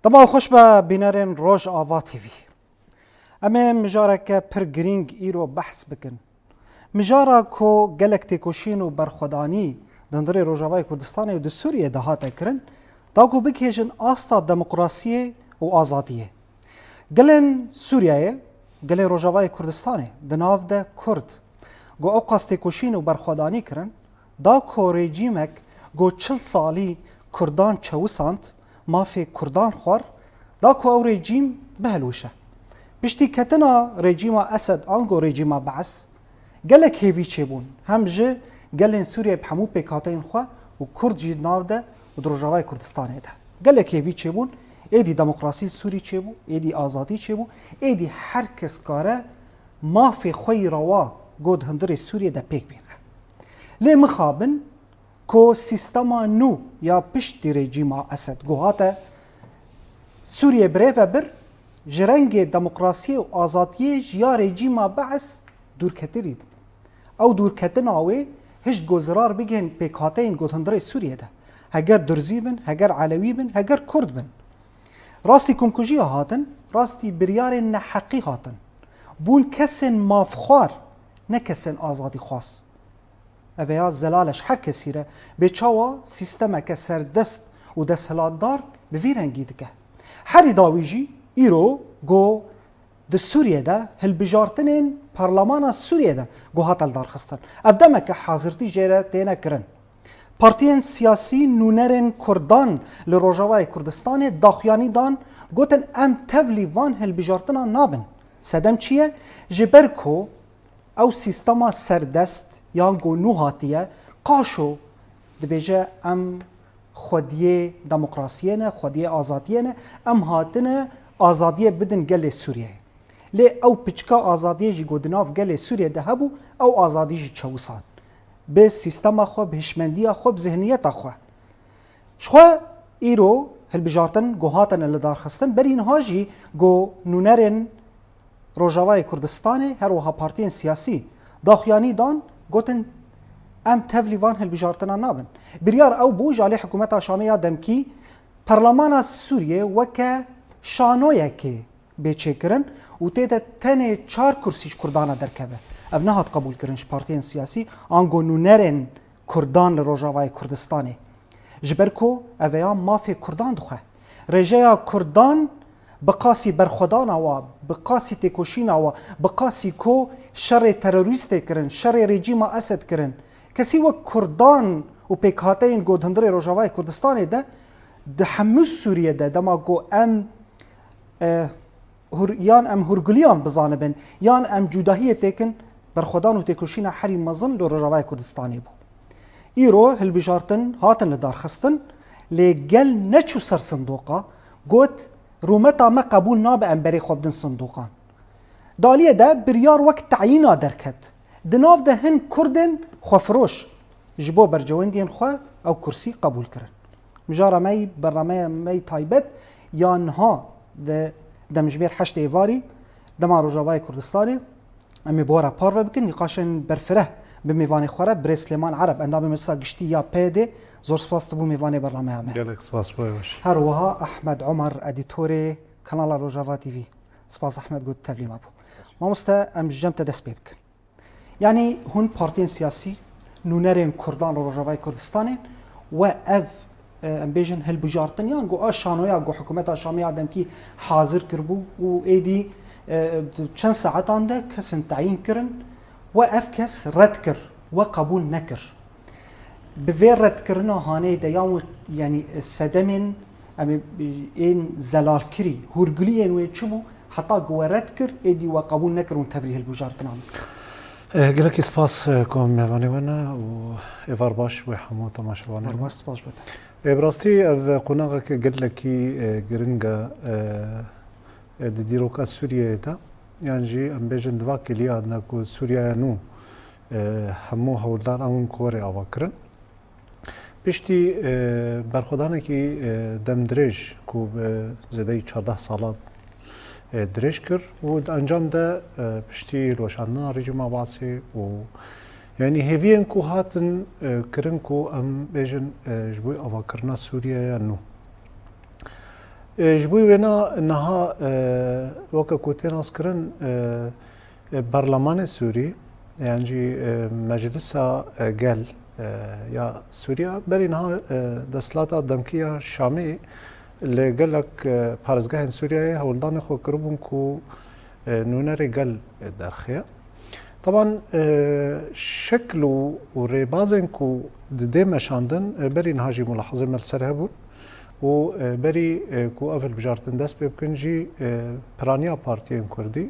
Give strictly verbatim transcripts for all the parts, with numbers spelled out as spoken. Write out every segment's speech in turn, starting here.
Dema xweş be bînerên Rojava T V. Em ê mijareke pir girîng îro behs bikin. Mijara ku gelek têkoşîn û berxwedanî di hundirê Rojavayê Kurdistanê û di Sûriyê de hate kirin, da ku bigihêjin asta demokrasiyê û azadiyê. Gelên Sûriyeyê, gelên Rojavayê Kurdistanê, di nav de Kurd, ku ewqas têkoşîn û berxwedanî kirin, da ku rejîmek ku çil salî Kurdan çewisand, mafê Kurdan xwar, da ku ew rejîm bihilwişe. Piştî ketina rejîma Esed ango rejîma Bees, gelek hêvî çêbûn, hem ji gelên Sûriyê bi hemû pêkhateyên xwe û Kurd jî di nav de û di Rojavayê Kurdistanê de. Gelek hêvî çêbûn, êdî demokrasî li Sûrî çêbû, êdî azadî çêbû, êdî her kes kare mafê xwe yî rewa ku di hundirê Sûriyê de pêk bîne. Lê mixabin ku sîstema nû ya piştî rejîma Esed ku hate Sûriyê birêve bir, ji rengê demokrasiyê û azadiyê ji ya rejîma Bees dûrketirî bû. Ew dûrketina wê hişt ku zirar bigihên pêkhateyên ku di hundirê Sûriyê de, heger Durzî bin, heger Elewî bin, heger Kurd bin. Rastî komkujiya hatin, rastî biryarên neheqî hatin. Bûn kesên mafxwar, ne kesên azadîxwaz. Ev ya zelal e ji her kesî re. Bê çawa sîstemeke serdest û desthilatdar bi vî rengî dike? Herî dawî jî îro ku di Sûriyê de hilbijartinên parlemana Sûriyê de ku hate lidarxistin. Ev demeke hazirtî jê re têne kirin. Partiyên siyasî nûnerên Kurdan li Rojavayê Kurdistanê daxuyanî dan, gotin, em tevlî van hilbijartinan nabin. Sedem çi ye? Ji ber ku ew sîstema serdest yan ku nû hatiye, qaşo dibêje, em xwediyê demokrasiyê ne, xwediyê azadiyê ne, em hatine azadiyê bidin gelê Sûriyeyê. Lê ew piçka azadiyê jî ku di nav gelê Sûriyê de hebû, ew azadî jî çewisan. Bi sîstema xwe, bi hişmendiya xwe, bi zihniyeta xwe. Ji xwe îro hilbijartin ku hatine lidarxistin, berî niha jî ku nûnerên Rojavayê Kurdistanê, her wiha partiyên siyasî daxuyanî dan, gotin, em tevlî van hilbijartinan nabin. Biryar ew bû, ji alî hikûmeta Şamê ya demkî, Parlemana Sûriyê weke şanoyekê bê çêkirin û tê de tenê çar kursî ji Kurdan re derkeve. Ev nehat qebûlkirin ji partiyên siyasî, ango nûnerên Kurdan li Rojavayê Kurdistanê. Ji ber ku ev ya mafê Kurdan dixwe. Rêjeya Kurdan bi qasî berxwedana wa, bi qasî têkoşîna wa, bi qasî ku şerê terorîstê kirin, şerê rejîma Esed kirin. Kesî wek Kurdan û pêkhateyên ku di hundirê Rojavayê Kurdistanê de, di hemû Sûriyê de, dema ku em, e, hur-, yan em hûrgiliyan bizanibin, yan em cudahiyê têkin, berxwedan û têkoşîna herî mezin li Rojavayê Kurdistanê bû. Îro hilbijartin hatin lidarxistin, lê gel neçû ser sindoqa, got, rûmeta me qebûl nabe em berê xwe bidin sindoqan. Di aliyê de biryar wek teyîna derket. Di nav de hin Kurdên xwefiroş ji bo berjewendiyên xwe ew kursî qebûl kirin. Mijara me yî, bernameya me yî taybet ya niha di demjimêr heştê Êvarî, dema Rojavayê Kurdistanê, em ê bi we re parve bikin, nîqaşên berfireh bi mêvanê xwe re, birêz Silêman Ereb, endamê Meclisa Giştî ya P Y D'ê, zor spas tu bû mêvanê bernameya me. Gelek spas, bay baş. Her wiha Ehmed Omer, edîtorê kanala Rojava T V. Spas Ehmed, got tevlî me bû. Mamoste, em ji cem te dest pê bikin. Yanî hûn partiyên siyasî, nûnerên Kurdan li Rojavayê Kurdistanê we ev, e, em bêjin hilbijartin yan ku a şanoya ku hikûmeta Şamê ya demkî hazir kiribû û êdî, e, di çend saetan de kesên teyîn kirin, we ev kes red kir, we qebûl nekir. Bi vê redkirina hanê de yan wê, yanî sedemên em ê, ên zelalkirî, hûrgiliyên wê çi bû, heta ku we red kir, êdî we qebûl nekir hûn tevlî hilbijartinan bikin? Eh, gelekî spas, eh, ku em mêvanê we ne û êvar baş wê hemû temaşevanê. Êvar baş, spas ji bo te. Eh, bi rastî ev qonaxeke gelekî, eh, giring e, eh, eh, di dîroka Sûriyeyê de, yan jî em bêjin di va kêliya de ku Sûriyeya nû, eh, hemû hewldar ew in ku were avakirin. Piştî, e, berxwedanekî, e, demdirêj ku bi zêdeyî çardeh salan, e, dirêj kir û di encam de, e, piştî hilweşandina rejîma Baasê û, yanî, hêviyên ku hatin, e, kirin ku em bêjin, e, ji bo avakirina Sûriyeya nû. E, ji bo wêna niha, e, weke ku tê naskirin, e, e, Berlemanê Sûrî, yan jî, e, Meclisa, e, Gel, e, ya Sûriya, berî niha, e, desthilata demkî ya Şamê li gelek, e, parêzgehên Sûriyeyê hewldanê xwe kiribûn ku, e, nûnerê gel derxiye. Teban, e, şekl û, û rêbazên ku didê meşandin, e, berî niha jî mulahazê me li ser hebûn û, e, berî, e, ku ev hilbijartin dest pê bikin jî, e, piraniya partiyên kurdî.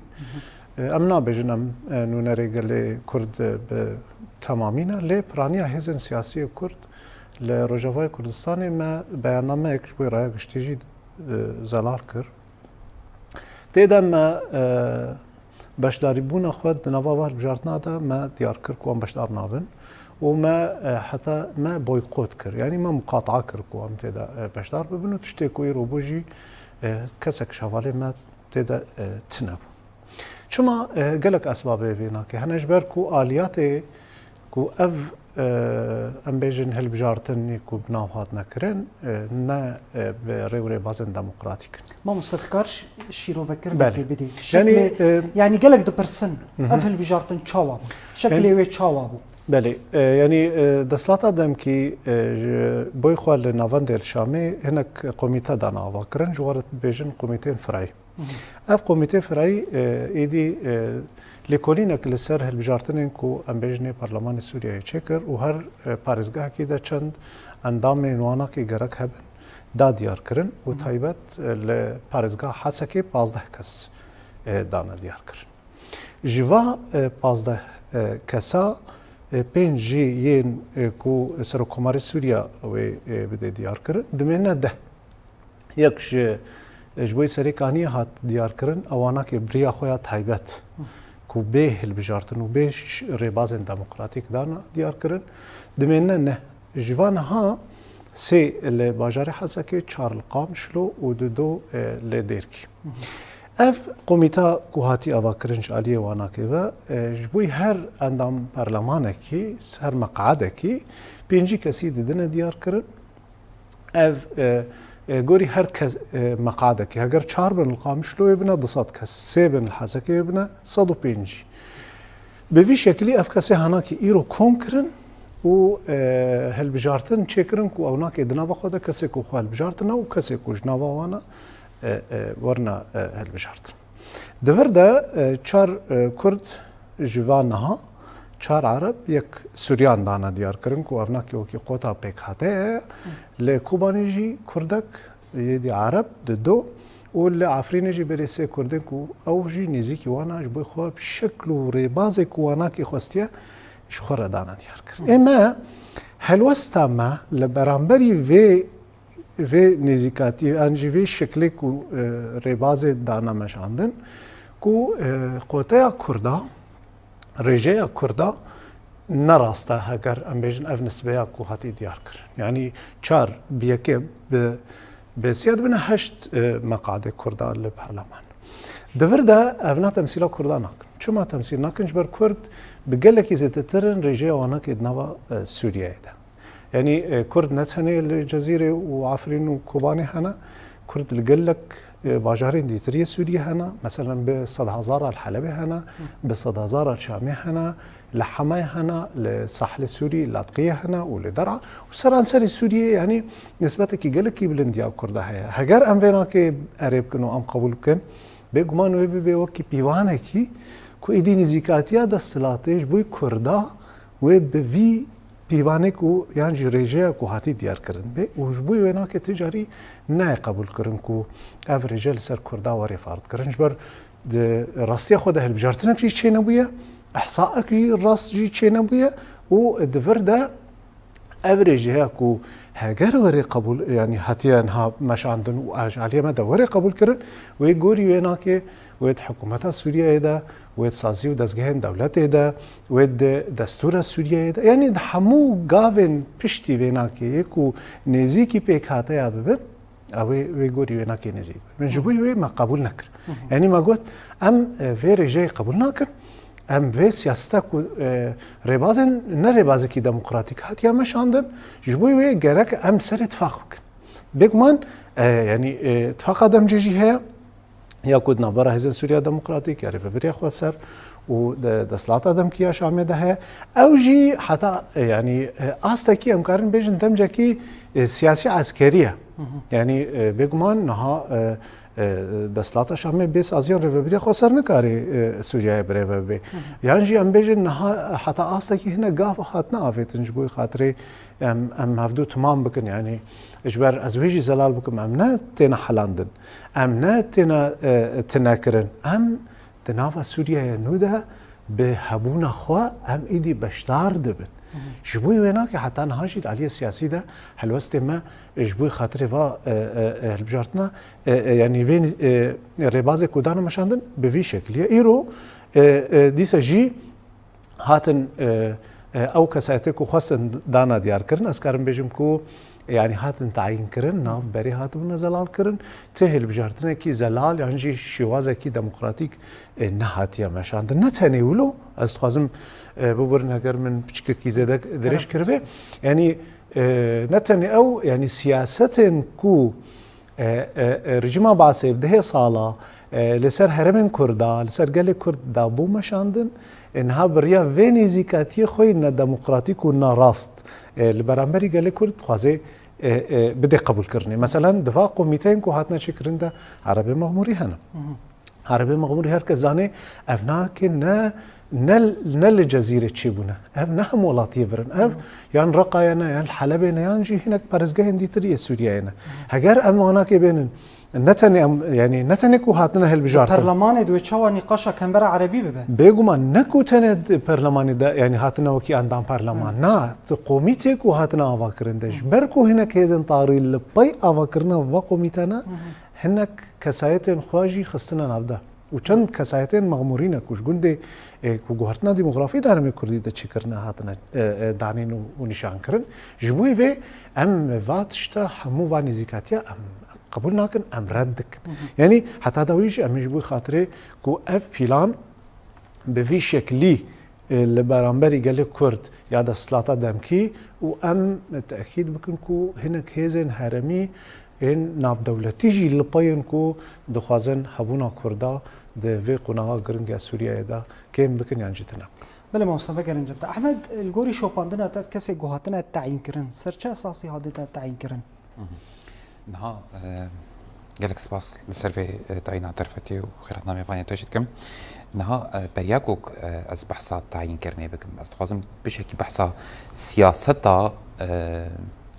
E, em nabêjin em, e, nûnerê gelê kurd, e, bi temamî ne, lê piraniya hêzên siyasî yê kurd li Rojavayê Kurdistanê me beyannameyek ji bo raya giştî jî, e, zelal kir. Tê de me, e, beşdarîbûna xwe di nava va hilbijartina de me diyar kir ku em beşdar nabin û me, e, heta me boykot kir. Yanî me muqataa kir ku em tê de, e, beşdar bibin û tiştê ku îro bû jî, e, kesek ji hevalê me tê de, e, tune bû. Çima, e, gelek esbabê vê nake? Hene ji ber ku aliyatê ku ev, e, em bêjin hilbijartinê ku bi nav hatine kirin, e, ne, e, bi rê û rêbazên demokratîk in. Mamoste, dikar ş-, şîrovekirinekê Belê. bidî? Yanî, Şeklê, e, yanî gelek dipirsin, Hı hı. ev hilbijartin çawa bû? Şeklê Yanî wê çawa bû? Belê, e, yanî, e, desthilata demkî, e, ji bo xwe li navendê li Şamê hinek komîte dane avakirin, ji we re dibêjin komîteyên firayî. Hı hı. Ev komîtê firayî, e, êdî, e, lêkolînek li ser hilbijartinên ku em bêjin ê Parlemanê Sûriyeyê çêkir û her, e, parêzgehekî de çend endamên wanakê gerek hebin, da diyar kirin û Hı hı. taybet, e, li parêzgeha Hesekê pazdeh kes, e, dane diyar kirin. Ji va, e, pazdeh, e, kesa, e, pênc jî yên, e, ku Serokkomarê Sûriya wê, e, bide diyar kirin, dimêne deh. Yek ji, ji bo Serêkaniyê hat diyar kirin, ewanakê bi riya xwe ya taybet ku bê hilbijartin û bê ş-, rêbazên demokratîk dana diyar kirin, dimêne neh. Ji van niha sê li bajarê Hesekê, çar li Qamişlo û dido, e, li Dêrkî. Ev komîta ku hatî avakirin ji aliyê wanakê ve, e, ji bo her endam parlemanekî, her meqadekî pêncî kesî didine diyar kirin. Ev, e, e, gorî her kes, e, meqadekî, heger çar bin li Qamişloyê bine du sed kes, sê bin li Hesekê bine sed û pêncî. Bi vî şekilî ev kesê hanakî îro kom kirin û, e, hilbijartin çêkirin ku ew nakê di nava xwe de kesê ku xwe hilbijartine û kesê ku ji nava wan e, e, e, werine, e, hilbijartin. Di vir de, e, çar, e, Kurd ji van niha, çar Ereb, yek Suryan dane diyar kirin ku ev nakê wekî qota pêkhate ye. Li Kobanê jî Kurdek, êdî Ereb, dido û li Efrînê jî berê sê Kurdên ku ew jî nêzîkî wan e, ji bo xwe bi şekl û rêbazê ku wanakê xwestiye ji xwe re dane diyar kirin. Ê me helwesta me li beramberî vê vê nêzîkatiyê, an jî vê şeklê ku, e, rêbazê dane meşandin, ku, e, qoteya Kurda, rêjeya Kurda ne rast e, heger em bêjin ev nisbeya ku hatî diyar kirin. Yanî çar bi yekê bi, bi sê dibine heşt, e, meqadê Kurda li parleman. Di vir de ev ne temsîla Kurda nakin. Çima temsîl nakin? Ji ber Kurd bi gelekî zêdetir in rêjeya wanakê di nava, e, Sûriyeyê de. Yanî, e, Kurd ne tenê li Cezîrê û Efrîn û Kobanê hene, Kurd li gelek, e, bajarên dîtir yê Sûriyê hene, meselen bi sedhezara li Helebê hene, bi sedhezara li Şamê hene, li Hemeyê hene, li Sahlê Sûrî, Ladqiyê hene û li Der'a û seranserê Sûriyê, yanî nisbetekî gelekî bilind ya Kurda heye. Heger em vê nakê erê bikin û em qebûl bikin, bêguman wê bibe wekî pîvanekî ku êdî nêzîkatiya desthilatê ji bo Kurda wê bi vî pîvanek û yan jî rêjeya ku hatî diyar kirin be û ji bo wê nake ti carî nayê qebûl kirin ku ev rêje li ser Kurda were fard kirin. Ji ber di rastiya xwe de hilbijartinek jî çênebûye, ihsaek jî rast jî çênebûye û di vir de ev rêjeya ku heger were qebûl, yanî hatiye niha meşandin û ji aliyê me de were qebûl kirin, wê gorî wê nake, wê di hikûmeta Sûriyeyê de, wê di sazî û dezgehên dewletê de, wê di destûra Sûriyeyê de, yanî di hemû gavên piştî vê nakê yê ku nêzîkî pêkhateya bibin, ew ê wê gorî wê nakê nêzîk bibin. Ji bo wê me qebûl nekir. Hı hı. Yanî me got, em, e, vê rêjeyê qebûl nakin, em vê siyaseta ku, e, rêbazên, ne rêbazekî demokratîk hatiye meşandin, ji bo wê gerek em ser îtifaq bikin. Bêguman, e, yanî, e, tifaqa demcê jî heye, ya ku di navbera Hêzên Sûriya Demokratîk ya Rêveberiya Xweser û de-, desthilata demkî ya Şamê de heye. Ew jî heta, e, yanî, e, astekî em karin bêjin demcekî, e, siyasî eskerî ye. Hı hı. Yanî, e, bêguman niha, e, e, desthilata Şamê bê saziyan Rêveberiya Xweser nikare, e, Sûriyeyê birêve bibe. Hı hı. Yan jî em bêjin niha heta astekî hinek gav hatine avêtin ji bo xatirê em, em hevdû timam bikin. Yanî ji ber ez wê jî zelal bikim, em ne têne helandin, em ne têne, e, tinekirin. Em di nava Sûriyeyê nû de bi hebûna xwe em êdî beşdar dibin. Hı hı. Ji bo wê nake heta niha jî di aliyê siyasî de helwestê me ji bo xatirê va, e, e, e, hilbijartina, e, e, yanî vê, e, rêbazê ku dane meşandin bi vî şekilî ye. Îro, e, e, dîsa jî hatin, e, e, ew kesayetê ku xwestin dana diyar kirin, ez karim bêjim ku, yanî hatin tayîn kirin, nav berê hatibûne zelal kirin, ti hilbijartinekî zelal yan jî şêwazekî demokratîk, e, nehatiye meşandin. Ne tenê wilo, ez dixwazim, e, bibirin heger min piçkekî zêde dirêj kiribe. Yanî, e, ne tenê ew, yanî siyasetên ku e, e, e, rejîma Baasê bi dehê sala, e, li ser herêmên Kurda, li ser gelê Kurd dabû meşandin, e, niha bi riya vê nêzîkatiyê xwe yî nedemokratîk û narast, e, li beramberî gelê Kurd dixwaze, e, e, bidê qebûlkirinê. Meselen, di va komîteyên ku hatine çêkirin de Erebê Mexmûrî hene. Hı hı. Erebê Mexmûrî her kes zanê, ev nake ne, ne, ne li Cezîrê çêbûne. Ev ne hemwelatiyê vir in. Ev yan Reqayê ne, yan Helebê ne, yan jî hinek parêzgehên dîtir yê Sûriyeyê ne. Heger em wanakê bênin, ne tenê em, yanî ne tenê ku hatine hilbijartin. Perlemanê di wê çawa nîqaşa Kembera Erebî bibe? Bêguman ne ku tenê di perlemanê de, yanî hatine wekî endam perleman. Na, di komîtê ku hatine avakirin de. Ji ber ku hinek hêzên tarî li pey avakirina va komîte ne, hinek kesayetên xwe jî xistine navde. Û çend kesayetên mexmûrî ne ku ji gundê, e, ku guhertina demografî di herêmê Kurdî de çêkirine hatine, e, e, danîn û, û nîşankirin. Ji bo vê em va tişta hemû va nêzîkatiya em qebûl nakin, em red dikin. Hı hı. Yanî heta dawî jî em ê ji bo xatirê ku ev pîlan bi vî şeklî e, li beramberî gelê Kurd ya desthilata demkî û em tekîd bikin ku hinek hêzên herêmî ên navdewletî jî li pey in ku dixwazin hebûna Kurda di vê qonaxa giring ya Sûriyeyê de kêm bikin yan jî tune. Belê mamoste, vegerin cem te. Ehmed, li gorî şopandina te ev kesê ku hatine tayînkirin, ser çi esasî hatine tayînkirin? Mhm. Niha, e, gelek spas li ser vê, e, tayîna derfetê û xêrhatina mêvanê te jî dikim. Niha, e, beriya ku, e, ez behsa tayînkirinê bikim, ez dixwazim bişekî behsa siyaseta, e,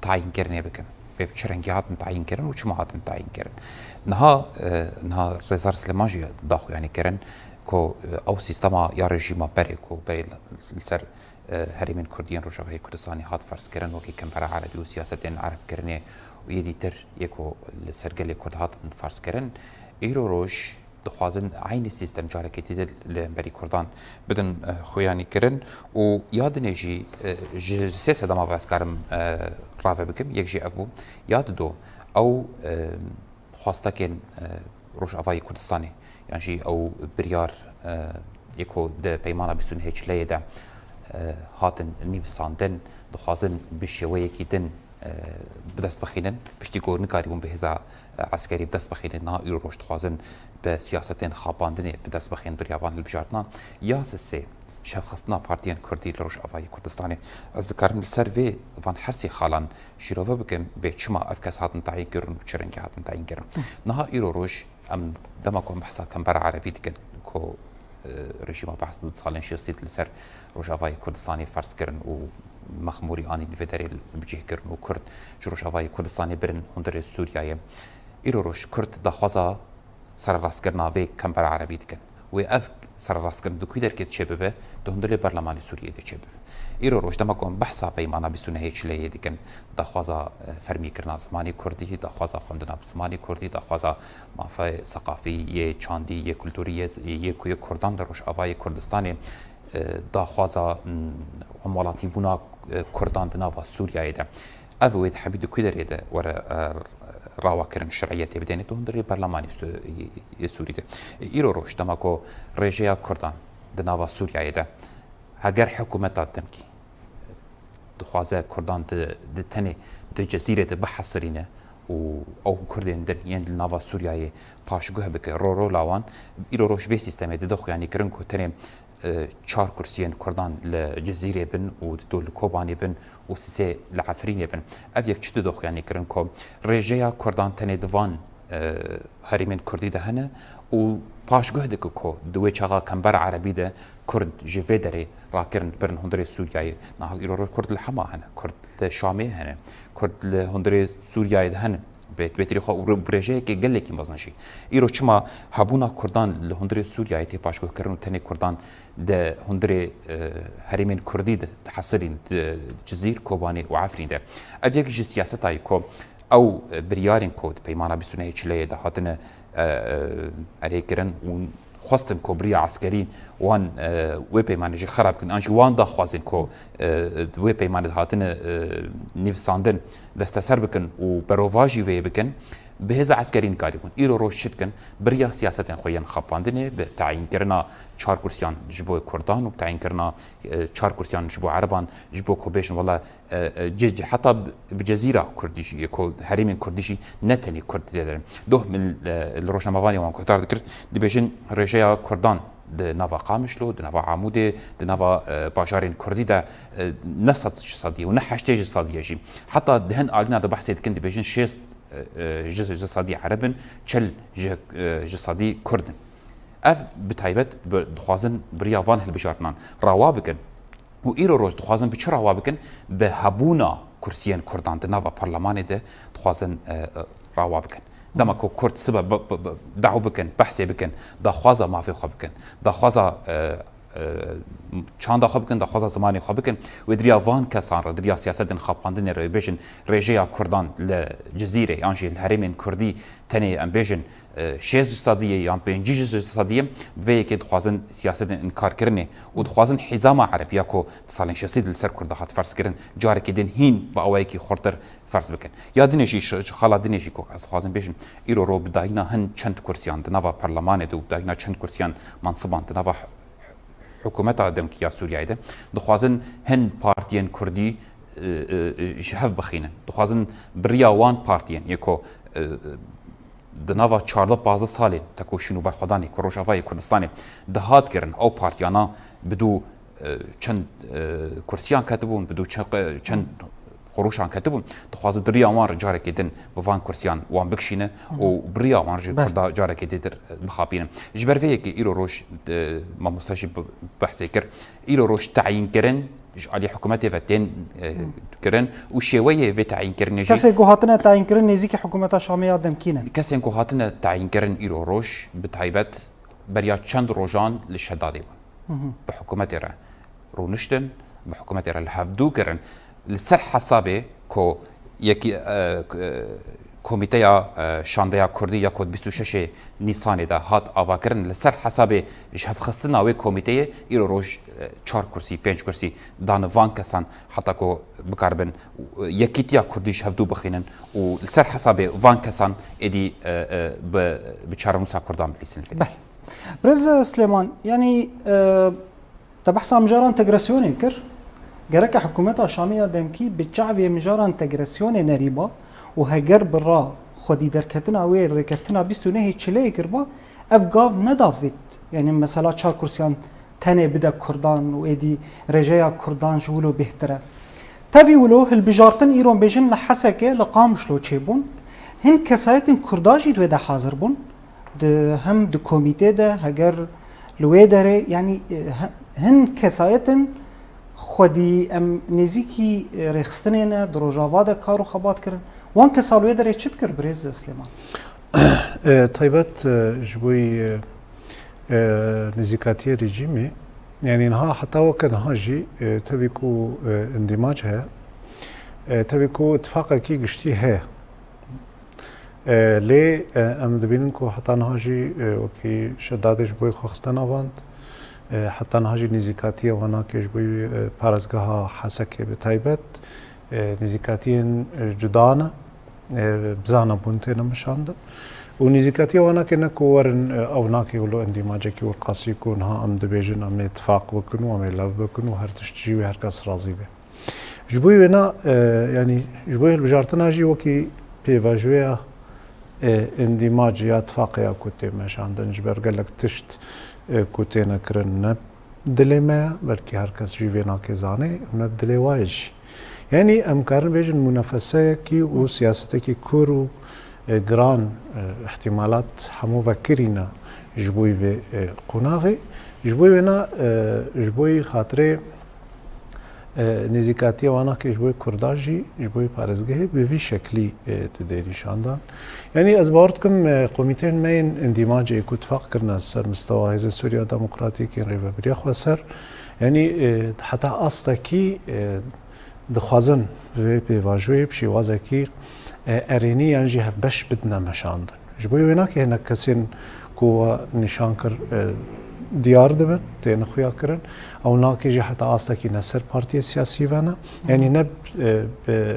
tayînkirinê bikim. Wê bi çi rengî hatin tayînkirin û çima hatin tayînkirin. Niha, e, niha Rêzdar Silêman jî daxuyanî kirin ku, e, ew sîstema ya rejîma berê ku berê li, li ser e, herêmên Kurdî yên Rojavayê Kurdistanê hat ferzkirin wekî kembera erebî û siyasetên erebkirinê û yê dîtir yê ku li ser gelê Kurd hatin ferzkirin, îro roj dixwazin eynî sîstem carekê dî li hemberî Kurdan bidin, e, xuyanî kirin û ya dinê jî, e, ji, ji sê sedema ve ez karim, e, rave bikim, yek jî ev bû. Ya dido, ew, e, xwestekên, e, Rojavayê Kurdistanê, yan jî ew biryar, e, yê ku di peymana bîst û nehê çileyê de, e, hatin nivîsandin, dixwazin bi şêweyekî din, e, bi dest bixînin. Piştî ku nikarîbûn bi hêza, e, eskerî bi dest bixînin, niha îro roj dixwazin bi siyasetên xapandinê bi dest bixînin beriya van hilbijartina. Ya sisê, şevxistina partiyên Kurdî li Rojavayê Kurdistanê. Ez dikarim li ser vê van her sê xalan şîrove bikim, bê çima ev kes hatin tayîn kirin û çi rengî hatin tayîn kirin. Niha îro roj em dema ku em behsa kembera erebî dikin, ku, e, rejîma Baas di salên şêstî li ser Rojavayê Kurdistanê ferz kirin û Mexmûrî anîn vê derê bi cih kirin û Kurd ji Rojavayê Kurdistanê birin hundirê Sûriyeyê. Îro roj Kurd daxwaza sererastkirina vê kembera erebî dikin. Wê ev sererastkirin di kû derkê çêbibe, di hundirê berlemanê Sûriyeyê de çêbibe. Îro roj dema ku em behsa peymana bîst û nehê çileyê dikin, daxwaza, e, fermîkirina zimanê kurdî, daxwaza xwendina bi zimanê kurdî, daxwaza mafê seqafî, yê çandî, yê kulturî, yê, yê ku yê Kurdan li Rojavayê Kurdistanê, e, daxwaza, mm, hemwelatîbûna, e, Kurdan di nava Sûriyeyê de. Ev wê di hemî di ku derê de were, e, rawa kirin şer'iyetê bidêne, di hundirê berlemanê Su-, yê Sûrî de. Îro roj dema ku rêjeya Kurdan di nava Sûriyeyê de, heger hikûmeta demkî dixwaze Kurdan di, di tenê di Cezîrê de bihesirîne, û ew Kurdên din yên li nava Sûriyeyê paşguh bike, ro rola wan, îro roj vê sîstemê dide xuyanîkirin ku tenê, e, çar kursiyên Kurdan li Cizîrê bin û dido li Kobanê bin û sisê li Efrînê bin. Ev yek çi dide xuyanîkirin ku rêjeya Kurdan tenê di van, e, herêmên Kurdî de hene û paşguh dike ku di wê çaxa kembera Erebî de Kurd ji vê derê rakirin birin hundirê Sûriyeyê. Niha îro roj Kurd li Hema hene, Kurd li Şamê hene, Kurd li hundirê Sûriyeyê de hene. Bi, bi têrê xwe û bi rêjeyekê gelekî mezin jî. Îro çima hebûna Kurdan li hundirê Sûriyeyê tê paşguhkirin û tenê Kurdan di hundirê, e, herêmên Kurdî de dihesilîn, di Cizîr, Kobanê û Efrîn de? Ev yek ji siyaseta ye ku ew, e, biryarên ku di peymana bîst û nehê Çileyê de hatine, e, e, erê kirin û xwestin ku bi riya eskerî wan, e, wê peymanê jî xera bikin. An jî wan daxwazên ku, e, di wê peymanê de hatine, e, nivîsandin desteser bikin û berovajî vê bikin, bi hêza eskerî nikarîbûn. Îro roj çi dikin? Bi riya siyasetên xwe yên xapandinê, bi tayînkirina çar kursiyan ji bo Kurdan û bi tayînkirina, e, çar kursiyan ji bo Ereban, ji bo ku bêjin, wela, e, e, cê, cê, heta bi, bi Cezîra Kurdî jî, ku herêmên Kurdî jî ne tenê Kurd tê de ne. Doh min, e, li rojnamevanê wan guhdar dikir, dibêjin rêjeya Kurdan di nava Qamişlo, di nava Amûdê, di nava, e, bajarên Kurdî de, e, ne sed ji sedî ye û ne heştê ji sedî ye jî. Heta di hin alîna de behsê dikin, dibêjin şêst, e, e, ji, ji sedî Ereb in, çil ji, e, ji sedî Kurd in. Ev bi taybet bi, dixwazin bi riya van hilbijartinan rawa bikin. Û îro roj dixwazin bi çi rawa bikin? Bi hebûna kursiyên Kurdan di nava parlemanê de dixwazin, e, e, rawa bikin. Dema ku Kurd sibe bi, bi, bi, daw bikin, behsê bikin, daxwaza mafê xwe bikin, daxwaza, e, e, çanda xwe bikin, daxwaza zimanê xwe bikin, wê di riya van kesan re, di riya siyasetên xapandinê re bêjin, rêjeya Kurdan li Cizîrê yan jî li herêmên Kurdî tenê, em bêjin, e, şêst ji sedî ye yan pêncî ji sedî ye, bi vê yekê dixwazin siyasetên înkarkirinê û dixwazin hîzama Ereb ya ku di salên şêstî de li ser Kurda hat ferzkirin, carekê din hîn bi awayekî xurtir ferz bikin. Ya dinê jî, ji, ji xala dinê jî ku ez dixwazim bêjim, îro ro bi dayîna hin çend kursiyan di nava parlemanê de û bi dayîna çend kursiyan mansiban di nava hikûmeta demkî ya Sûriyeyê de dixwazin hin partiyên Kurdî, e, e, e, ji hev bixînin. Dixwazin bi riya wan partiyên yê ku, e, e, di nava çardeh pazdeh salên tekoşîn û berxwedanê ku Rojavayê Kurdistanê dihat kirin, ew partiyana bi dû, e, çend, e, kursiyan ketibûn, bi dû çe-, çend qurûşan ketibûn, dixwaze di riya wan re carekê din bi van kursiyan wan bikişîne û bi riya wan ji Kurda carekê dê dir bixapîne. Ji ber vê yekê îro roj, e, mamoste jî bi-, behsê kir, îro roj tayînkirin ji alî hikûmetê ve tên, e, kirin û şêweyê vê tayînkirinê jî Kesên ku hatine tayînkirin nêzîkî hikûmeta Şamê ya demkî ne. Kesên ku hatine tayînkirin îro roj bi taybet beriya çend rojan li Şedadê bûn. Bi hikûmetê re rûniştin, bi hikûmetê re li hevdû kirin. Li ser hesabê ku yekî, e, k-, e, Komîteya, e, Şandeya Kurdî ya ku di bîst û şeşê Nîsanê de hat avakirin, li ser hesabê ji hevxistina wê komîteyê îro roj, e, çar kursî, pênc kursî dane van kesan heta ku bikaribin, e, yekîtiya Kurdî ji hevdû bixînin û li ser hesabê van kesan êdî, e, e, bi, bi çarenûsa Kurdan bilîsin. Belê. Birêz Silêman, yanî, e, te behsa mijaran tegrasiyonê kir. Gereke hikûmeta Şamê ya demkî bi çavê mijaran tegrasiyonê nerîba û heger bi ra xwedî derketina wê rêkeftina bîst û nehê Çileyê kiriba, ev gav nedavêt. Yanî mesela çar kursiyan tenê bide Kurdan û êdî rêjeya Kurdan ji wilo bêhtir e. Tevî wilo hilbijartin îro bêjin li Hesekê, li Qamişlo çêbûn. Hin kesayetên Kurda jî di wê de hazir bûn. Di, hem di komîtê de, heger li wê derê, yanî, e, he-, hin kesayetên xwedî em nêzîkî, e, rêxistinê ne, di Rojava de kar û xebat kirin. Wan kesa li wê derê çi dikir, birêz Silêman? E, taybet, e, ji bo, e, e, nêzîkatiyê rejîmê, yanî niha heta weke niha jî, e, tevî ku, e, îndîmac heye, e, tevî ku îtifaqekî giştî heye. E, lê, e, em dibînin ku heta niha jî, e, wekî Şedadê ji bo xwe xiste navand, e, heta niha jî nêzîkatiyê wan nake ji bo, e, parêzgeha Hesekê bi taybet, e, nêzîkatiyên, e, cuda ne, e, bizana bûn têne meşandin. Û nêzîkatiya wan nake ne ku werin, e, ew nake wilo îndîmacekî weqasî ku niha em dibêjin em ê tifaq bikin û em ê lev bikin û her tişt jî wê her kes razî be. Ji bo wêna, e, yanî ji bo hilbijartina jî wekî pêvajoya, e, îndîmacê ya tifaqê ya ku tê meşandin, ji ber gelek tişt, e, ku têne kirin ne dilê me ye, belkî her kes jî vê nakê zanê, ne dilê wa ye jî. Yanî em karin bêjin munafeseyekî û siyasetekî kûr û, e, giran, e, îhtîmalat hemû vekirîne ji bo vê, e, qonaxê. Ji bo wêna, e, ji bo xatirê e, nêzîkatiya wana ke ji bo Kurda jî, ji bo parêzgehê bi vî şeklî, e, didê nîşandan. Yanî ez bawer dikim, e, komîteyên me yên îndîmacê ku tifaq kirine ser mistewa Hêzên Sûriya Demokratîk yên Rêvebiriya Xweser, yanî, e, heta astekî, e, dixwazin vê pêvajoyê bi şêwazekî, e, erênî yan jî hevbeş bidine meşandin. Ji bo wê nakê hinek kesên ku we nîşan kir, e, diyar dibin, têne xuya kirin. Ew nakê jî heta astekî ne ser partiyê siyasî ve ne. Yanî ne, e, bi,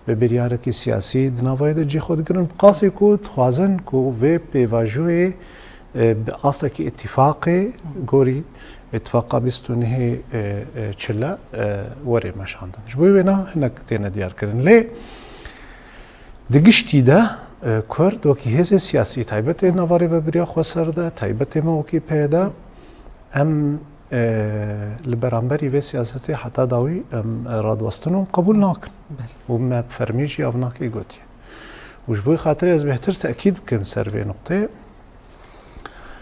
bi biryarekî siyasî di navayê de cî xwe digirin. Bi qasî ku dixwazin ku vê pêvajoyê, e, bi astekî îtîfaqê gorî îtifaqa bîst û nehê, e, e, çile, e, were meşandin. Ji bo wê na hinek têne diyar kirin. Lê Di giştî de, e, Kurd wekî hêzê siyasî, taybetê nava Rêvebiriya Xweser de, taybetê me wekî P Y D, em, e, li beramberî vê siyasetê heta dawî em, e, radwestin û qebûl nakin. Belê. Û me bi fermî jî ev nakê gotiye. Û ji bo xatirê ez bêhtir tekîd bikim ser vê nuqteyê.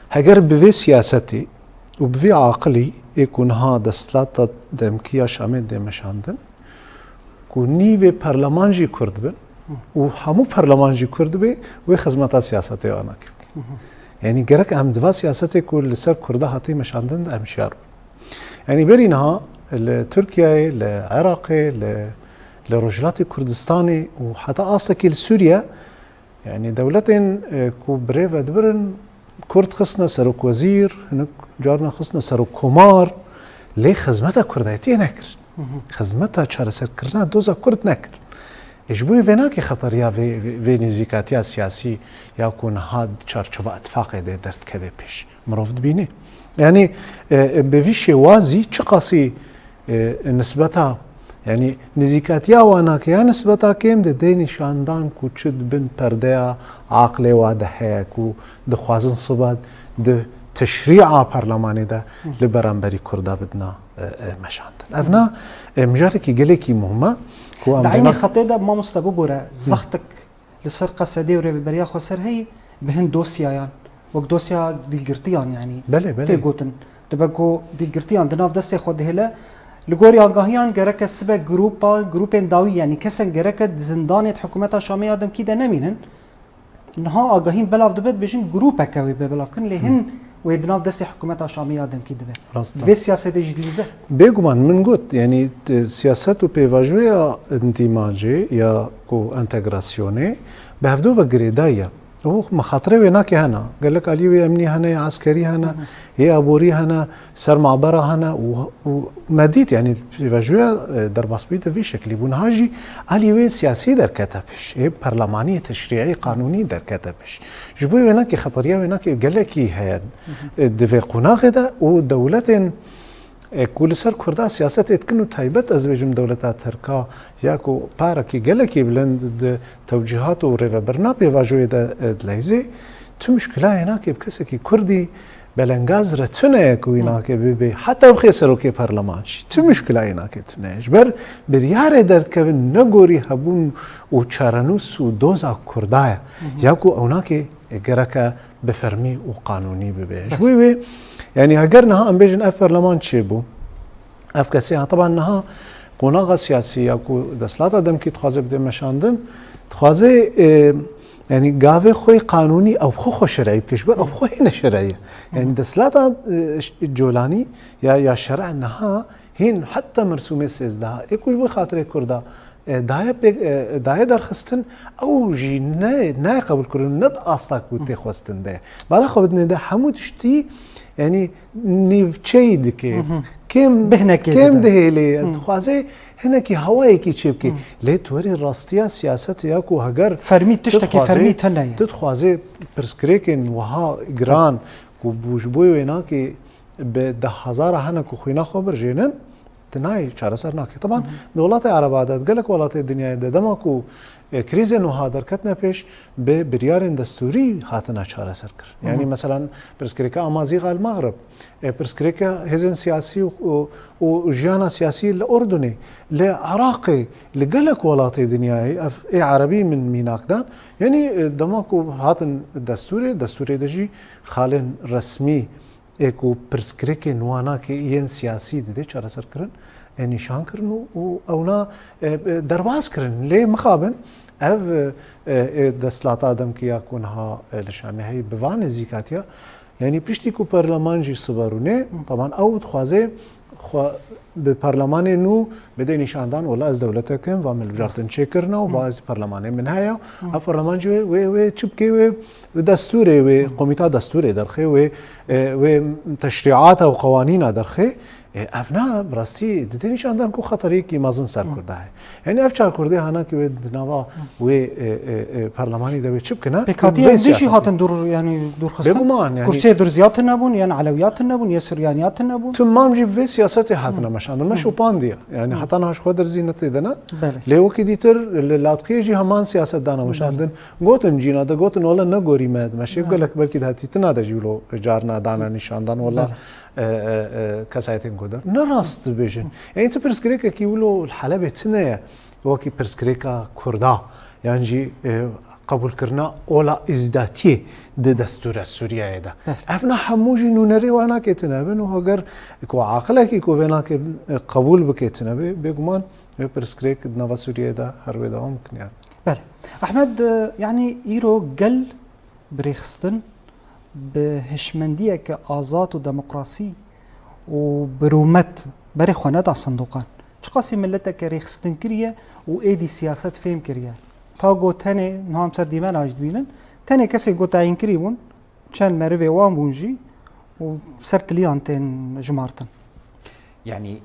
Heger bi vê siyasetê û bi vê aqilî ê ku niha desthilata demkî ya Şamê dê meşandin, ku nîvê perleman jî Kurd bin û hemû perleman jî Kurd be, wê xizmeta siyasetê anakê bike. Yanî gerek em di va siyasetê ku li ser Kurda hatiye meşandin de em şiyar bin. Yanî berî niha li Tirkiyeyê, li Iraqê, li, li Rojhilatê Kurdistanê û heta astekî li Sûriye, yanî dewletên, e, ku bi rê ve dibirin, Kurd xistine serokwezîr, hinek carna xistine serokkomar, lê xizmeta Kurdayetiyê nekir. Xizmeta çareserkirina doza Kurd nekir. E, ji bo vê nakê xeteriya vê, vê, vê nêzîkatiya siyasî ya ku niha di çarçova îtifaqê de derdikeve pêş. Mirov dibîne. Yanî, e, e, bi vî şêwazî çiqasî, e, nisbeta, yanî nêzîkatiya wana ke ya nisbeta kêm de dê nîşandan ku çi di bin perdeya aqlê wa de heye ku dixwazin sibe di teşrîa perlemanê de li beramberî Kurda bidina, e, e, meşandin. Ev na, e, mijarekî gelekî muhim e ku em Di eynî bêna- xetê de mamoste bibore zextik li ser Qesedê û Rêveberiya Xweser heyî bi hin dosyayan, wek dosya dîlgirtiyan, yanî Belê, belê. tê gotin. Dibe ku dîlgirtiyan di nav destê xwe dihêle. Li gorî agahiyan gereke sibe grûpa, grûpên dawî, yanî kesên gereke di zindanê di hikûmeta Şamê ya demkî de nemînin. Niha agahîn belav dibe, dibêjin grûpeke wê be belavkirin, lê hin wê di nav destê hikûmeta Şamê ya demkî dibe. Rast e. Vê siyasetê jî dilîze. Bêguman min got, yanî, e, siyaset û pêvajoya îndîmacê ya ku entegrasyonê bi hevdu ve girêdayî ye. Û mexatirê wê nakê hene. Gelek aliyê wê emnî hene, ya eskerî hene, yê aborî hene, ser mabera hene û, û me dît, yanî pêvajoya, e, derbasbûyî de vî şeklî bû. Niha jî aliyê wê siyasî derkete pêş, ê perlemanî, teşrîî, qanûnî derkete pêş. Ji bo wê nakê xeteriya wê nakê gelekî heye, e, di vê qonaxê de û dewletên e, ku li ser Kurda siyasetê dikin û taybet ez dibêjim dewleta Tirka ya ku parekî gelekî bilind di tewcîhat û rêvebirina pêvajoyê de, e, dileyzê, tu muşkila yê nakê bi kesekî Kurdî belengaz re tune ye ku wî nakê bibe, heta bixê serokê perleman jî. Tu muşkila yê nakê tune ye. Ji ber biryarê derdikevin ne gorî hebûn û çarenûs û doza Kurda ye. Ya ku ew nakê e, gereke bi fermî û qanûnî bibe. Ji bo wê, yanî heger niha em bêjin ev perleman çêbû, ev kesê ha, teban niha qonaxa siyasî ya ku desthilata demkî dixwaze bide meşandin, dixwaze, e, yanî gavê xwe yê qanûnî ew xwe xwe şer'î bike, ji ber ew xwe hê neşer'î ye. Yanî desthilata, e, ş-, colanî ya, ya şer'î niha hîn heta mersûmê sêzdeh ê ku ji bo xatirê Kurda e, daye pê-, e, daye derxistin, ew jî ne, nayê qebûlkirin, ne di asta ku tê xwestin de ye. Bala xwe bidinê de hemû tiştî, yanî nîvçeyî dike. Kêm, Bihnekê kêm dide. Dihêlê, dixwaze hinekî hewayekî çêbike. Lê tu werî rastiya siyasetê ya ku heger Fermî tiştekî tu dixwazê, fermî tune ye. Tu dixwazê pirsgirêkên wiha giran ku bû ji bo wê nakê bi deh hezara hene ku xwîna xwe birjênin, nayê, çareser nake. Teban di welatê Ereba de, di gelek welatê dinyayê de, dema ku, e, krîzên wiha derketine pêş, bi biryarên destûrî hatine çareser kir. Yanî, meselan, pirsgirêka Amazîxa li Mexrib, e, pirsgirêka hêzên siyasî û, û, û jiyana siyasî li Urdunê, li Iraqê, li gelek welatê dinyayê, ev ê Erebî min mînak dan. Yanî, e, dema ku hatin destûrê, destûrê de jî xalên resmî ê ku pirsgirêkên wan a ke yên siyasî didê çareserkirin, ê nîşan kirin û, û ewna, e, e, derbas kirin. Lê mixabin ev, e, e, e, desthilata demkî ya ku niha, e, li Şamê heyî bi van nêzîkatiya, yanî piştî ku perleman jî sibe rûnê, teban ew dixwaze xwe bi perlemanê nû bide nîşandan, wela ez dewletek im, va min hilbijartin çêkirine û va ez perlemanê min heye. Ev perleman jî wê, wê, wê çi bike, wê, wê destûrê, wê komîta destûrê derxê, wê, e, wê teşrîata û qewanîna derxê. E, ev na, bi rastî dide nîşandan ku xeteriyekî mezin ser Kurda heye. Yanî ev çar Kurdê hana ki wê di nava wê, e, e, e, perlemanî de wê çi bikine? Pêkhatî Vê em dî jî siyasetê. hatin dûr, yanî dûrxistin. Bêguman, yanî Kursê Durziyat nebûn, yan Elewiyat nebûn, ya Suryaniyat nebûn. Timam jî bi vê siyasetê hatine meşandin. Me şopandiye. Yanî heta niha ji xwe derzî ne tê de ne. Belê. Lê wekî dîtir li Latqiyê jî heman siyaset dana meşandin. Gotin cîna de, gotin wele negorî me, me şê gelek belkî di hetîtina de jî wilo carna dana nîşandan. Wele, e, e, e, kesayetên ku der. Ne rast dibêjin. Yanî tu pirsgirêkekî wilo li Helebê tune ye. Wekî pirsgirêka Kurda, yan jî, e, qebûlkirina ola îzdatiyê di destûra Sûriyeyê de. Ev ne hemû jî nûnerê wan nake tune bin û heger ku aqilekî ku vê nake, e, qebûl bike tune bê, bêguman vê pirsgirêk di nava Sûriyeyê de her wê dewam bikin yani. Belê. Ehmed, e, yanî îro gel bi rêxistin, bi hişmendiyeke azad û demokrasî û bi rûmet berê xwe neda sindoqan. Çiqasî milleteke rêxistin kiriye û êdî siyaset fêm kiriye. Ta got tenê, niha em ser dîmena jî dibînin, tenê kesên ku tayînkirî bûn, çend merivê wan bûn jî û ser tiliyan tên jimartin. Yanî,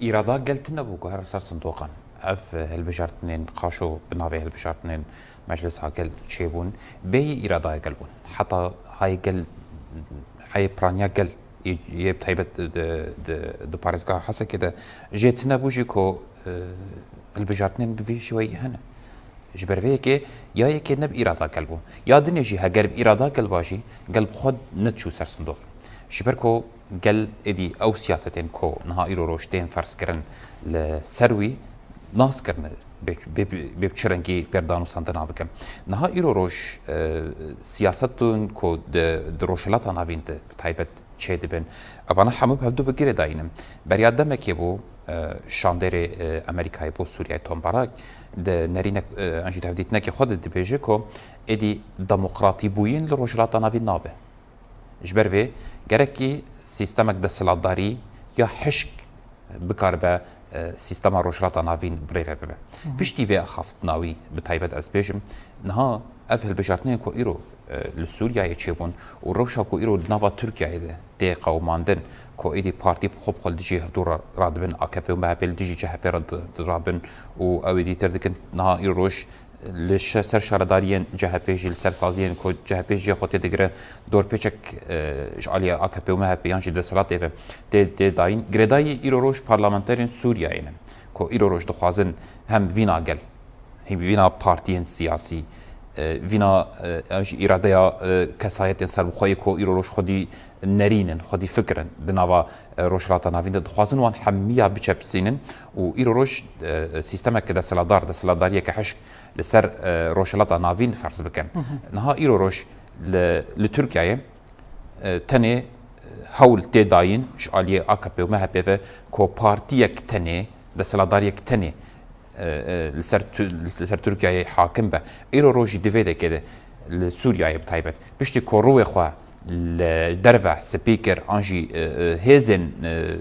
îrada gel tune bû ku here ser sindoqan. Ev, e, hilbijartinên qaşo bi navê hilbijartinên Meclisa Gel çêbûn, bêyî îradaya gel bûn. Heta hayê gel, hayê piraniya gel, yê, yê bi taybet di, di, di parêzgeha Hesekê de jê tune bû jî ku, e, hilbijartinên bi vî şêweyî hene. Ji ber vê yekê ya yekê ne bi îrada gel bû. Ya dinê jî heger bi îrada gel ba jî, gel bi xwe neçû ser sindoq. Ji ber ku gel êdî ew siyasetên ku niha îro roj tên ferzkirin li ser wî nas kirine bê, bê, bê bi çi rengî berdanûsandina bikin. Niha îro roj, e, siyasetên ku di, di Rojhilata Navîn de bi taybet çêdibin. Evana hemû bi hevdû ve girêdayî ne. Beriya demekê bû, e, şandêrê, e, Amerîkayê bo Sûriyeyê Tom Barrack di nerînek, e, an jî di hevdîtinekê xwe de dibêje ku êdî demokratîbûyîn li Rojhilata Navîn nabe. Ji ber vê gerekî sîstemek desthilatdarî ya hişk bikaribe, e, sîstema Rojhilata Navîn birêve bibe. Piştî vê axaftina wî bi taybet ez bêjim, niha ev hilbijartinên ku îro, e, li Sûriyeyê çêbûn û rewşa ku îro di nava Tirkiyeyê de tê qewimandin, ku êdî partî xwe bi xwe li dijî hevdû ra-, radibin, A K P û M H P li dijî C H P re di-, di-, rabin û ew ê dîtir dikin, niha îro roj li şe-, ser şaredariyên C H P jî, li ser saziyên ku C H P jî xwe tê digire, dorpêçek, e, ji aliyê A K P û M H P yan jî desthilatê ve tê, tê dayîn. Girêdayî îro roj parlamenterên Sûriyeyê ne ku îro roj dixwazin hem vîna gel, hem vîna partiyên siyasî, e, vîna, e, yan jî îradeya, e, kesayetên serbixwe yê ku îro roj xwedî nerîn in, xwedî fikir in di nava, e, Rojhilata Navîn de, dixwazin wan hemiya biçepisînin û îro roj, e, sîstemeke desthilatdar, desthilatdariyeke hişk li ser, e, Rojhilata Navîn ferz bikin. Niha îro roj li, li Tirkiyeyê, e, tenê hewl tê dayîn ji aliyê A K P û M H P ve ku partiyek tenê, desthilatdariyek tenê, e, e, li ser Tu-, li ser Tirkiyeyê hakim be. Îro rojî di vê dekê de li Sûriyeyê bi taybet, piştî ku rûyê xwe li derve spî kir, an jî, e, e, hêzên, e,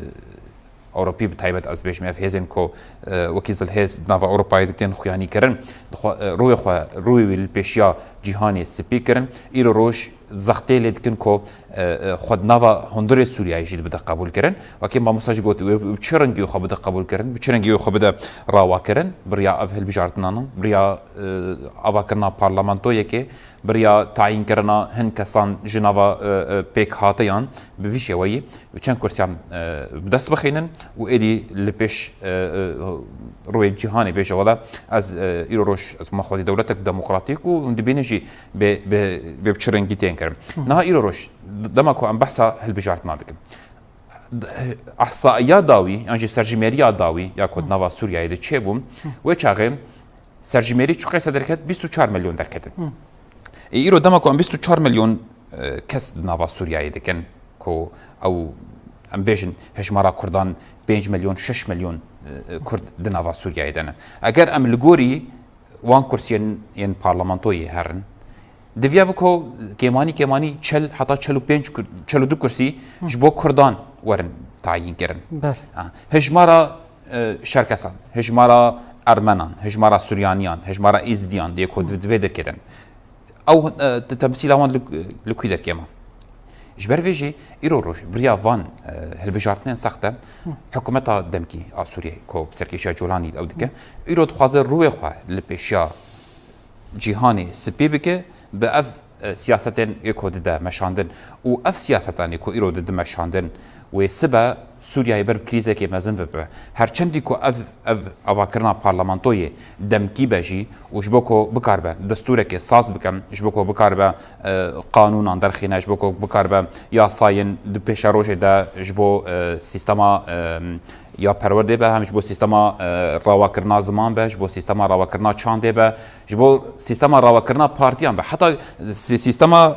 Ewropî bi taybet, ez bêjim, ev hêzên ku, e, wekî zilhêz di nava Ewropayê de tên xuyanî kirin, dixwe-, e, rûyê xwe, rûyê wî li pêşiya cîhanê spî kirin. Îro roj zextê lê dikin ku, e, e, xwe di nava hundirê Sûriyeyê jî bide qebûlkirin. Wekî mamosta jî got, wê bi çi rengî xwe bide qebûlkirin, bi çi rengî xwe bide rawakirin, bi riya ev hilbijartinan, bi riya, e, avakirina parlamentoyekê, bi riya tayînkirina hin kesan ji nava, e, e, pêkhatiyan, bi vî şêweyî çend kursiyan, e, bi dest bixînin û êdî li pêş, e, e, rûyê cîhanê bêje, wela ez, e, îro roj ez me xwedî dewletek demokratîk û hûn dibînin jî bê, bê, bê bi çi rengî tên kirin. Niha îro roj, dema ku em behsa hilbijartina dikin, d-, ehsaiya dawî, yan jî serjimêriya dawî ya ku di nava Sûriyeyê de çêbû, wê çaxê serjimêrî çi qeyse derket, bîst û çar milyon derketin. Ê, îro dema ku em bîst û çar milyon, e, kes di nava Sûriyeyê dikin, ku ew, em bêjin, hejmara Kurdan pênc milyon, şeş milyon, e, e, Kurd di nava Sûriyeyê de ne. Eger em li gorî wan kursiyên yên parlamentoyê herin, diviya bi ku kêmanî kêmanî çel heta çel û pênc kur-, çel û du kursî ji bo Kurdan werin tayîn kirin. Belê. Ha, hejmara, e, Şerkesan, hejmara Ermenan, hejmara Suryaniyan, hejmara Êzidiyan, dê ku di, di vê derkê de ne. Ew, e, te-, temsîla wan li, li ku derkê ma? Ji ber vê jî îro roj bi riya van, e, hilbijartinên sexte, hikûmeta demkî a Sûriyeyê ku bi serkêşiya Colanî ew dike, îro dixwaze rûyê xwe li pêşiya cîhanê spî bike, bi ev, e, siyasetên ê ku dide meşandin û ev siyasetanê ku îro dide meşandin, wê sibe Sûriyeyê ber bi krîzekê mezin ve bibe. Her çendî ku ev, ev avakirina parlamentoyê demkî be jî û ji bo ku bikaribe destûrekê saz bike, ji bo ku bikaribe, e, qanûnan derxîne, ji bo ku bikaribe yasayên di pêşerojê de ji bo, e, sîstema, e, ya perwerdê be, hem ji bo sîstema, e, rawakirina ziman be, ji bo sîstema rawakirina çandê be, ji bo sîstema rawakirina partiyan be, heta sî-, sîstema,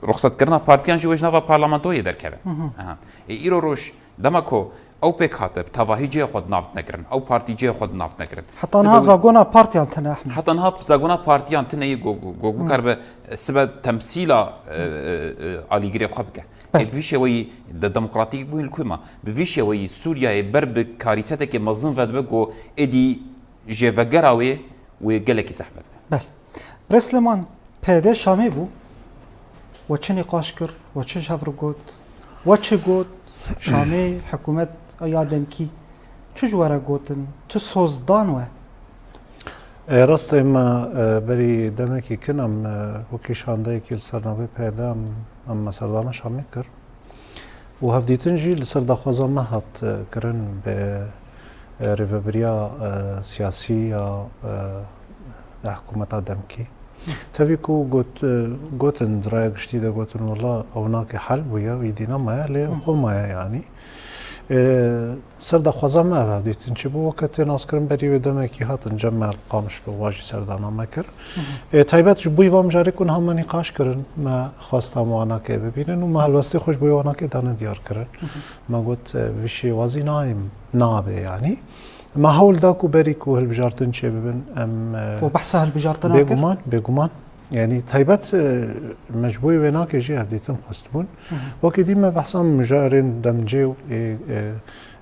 e, ruxsetkirina partiyan jî wê ji nava parlamentoyê derkeve. Aha. Ê, îro roj, dema ku ew pêk hate, bi tevahî cihê xwe di nav de nekirin, ew partî cihê xwe di nav de nekirin. Heta niha zagona partiyan tine, Ehmed. Heta niha zagona partiyan tine yê go-, go-, go-, bikaribe sibe temsîla, e, e, e, alîgirê xwe bike. Belê. Ê, bi vî şêweyî de demokratîk bûyî li ku ma? Bi vî şêweyî Sûriyeyê ber bi karîsetekê mezin ve dibe ku êdî jêvegera wê, wê gelekî zehmet be. Belê. Birêz Silêman, P Y D Şamê bû. We çi nîqaş kir? We çi ji hev re got? We çi got? Şamê hikûmet ya demkî çi ji we re gotin? Tu soz dan we? E, rastê me, e, berî demekî kin em, e, wekî şandeyekî li ser navê P Y D em, em me serdana Şamê kir. Û hevdîtin jî li ser daxwaza me hat, e, kirin bi, e, rêvebiriya, e, siyasî ya, e, ya hikûmeta demkî. Tevî ku got, e, gotin di raya giştî de gotin, wela ew nake hel bûye, wî dîna maye, lê xwe maye yanî. E, ser daxwaza me ev hevdîtin çi bû, weke tê naskirin berî wê demekî hatin cem me li Qamişlo, wa jî serdana me kir. E, taybet ji bo van mijarê ku niha me nîqaş kirin, me xwest em wanakê bibînin û me helwestê xwe ji bo wanakê dane diyar kirin. Me got, e, vî şêwazî nayê, nabe yanî. Me hewl da ku berî ku hilbijartin çêbibin, em, e, Û behsa hilbijartina kir? Bêguman, bêguman. Yanî taybet, e, me ji bo wê nakê jî hevdîtin xwestibûn. Wekî dî me behsa mijarên demcê û ê, e,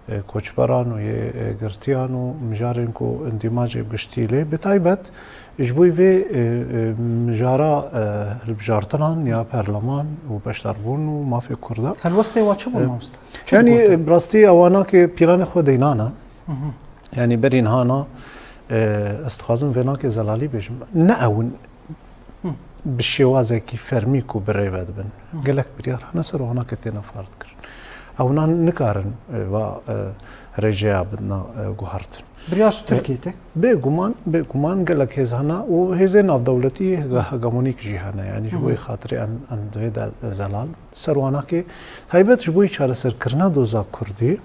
e, koçberan û yê, e, girtiyan û mijarên ku endîmacê giştî lê, bi taybet ji bo vê, e, e, mijara, e, hilbijartinan ya perleman û beşdarbûn û mafê Kurda. Helwestê wa çi bû, e, mamoste? Çi yanî, digotin? E, bi rastî ewa nake pîlanê xwe deynana. Yanî berî niha na, e, ez dixwazim vê nake zelalî bêjim. Ne ew in bi şêwazekî fermî ku bi rê ve dibin. Gelek biryar hene ser wana ke têne fard kirin. Ew nan nikarin, e, va, e, rêjeya bidna, e, guhertin. Biryar ji Tirkiyê tê? Bêguman, bêguman gelek hêz hene û hêzên navdewletî he-, hegemonîk jî hene. Yanî ji bo yê xatirê em, em divê de zelal ser wanakê taybet ji bo yê çareserkirina doza Kurdî.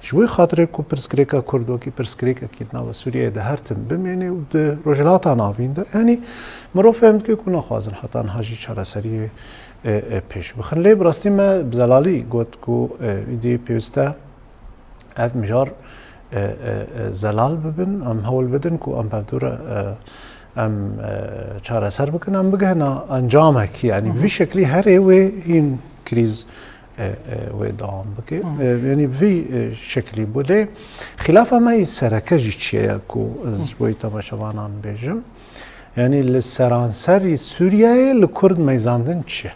Ji bo xatirê ku pirsgirêka Kurd wekî pirsgirêkekî di nava Sûriyeyê de her tim bimêne û di Rojhilata Navîn de, yanî mirov fêm dike ku naxwazin heta niha jî çareseriyê, e, e, pêş bixin. Lê bi rastî me bi zelalî got ku, e, îdî pêwîst e ev mijar, e, e, e, zelal bibin, em hewl bidin ku em bi hevdû re, e, em, e, çareser bikin, em bigihina encamekî, yanî bi vî şeklî herê wê hîn krîz, e, e, wê dewam bike. E, yanî bi vî, e, şeklî bû. Lê xîlafa me yê sereke jî çi ye ku ez ji bo yî temaşevanan bêjim? Yanî li seranserî Sûriyeyê li Kurd meyzandin çi ye?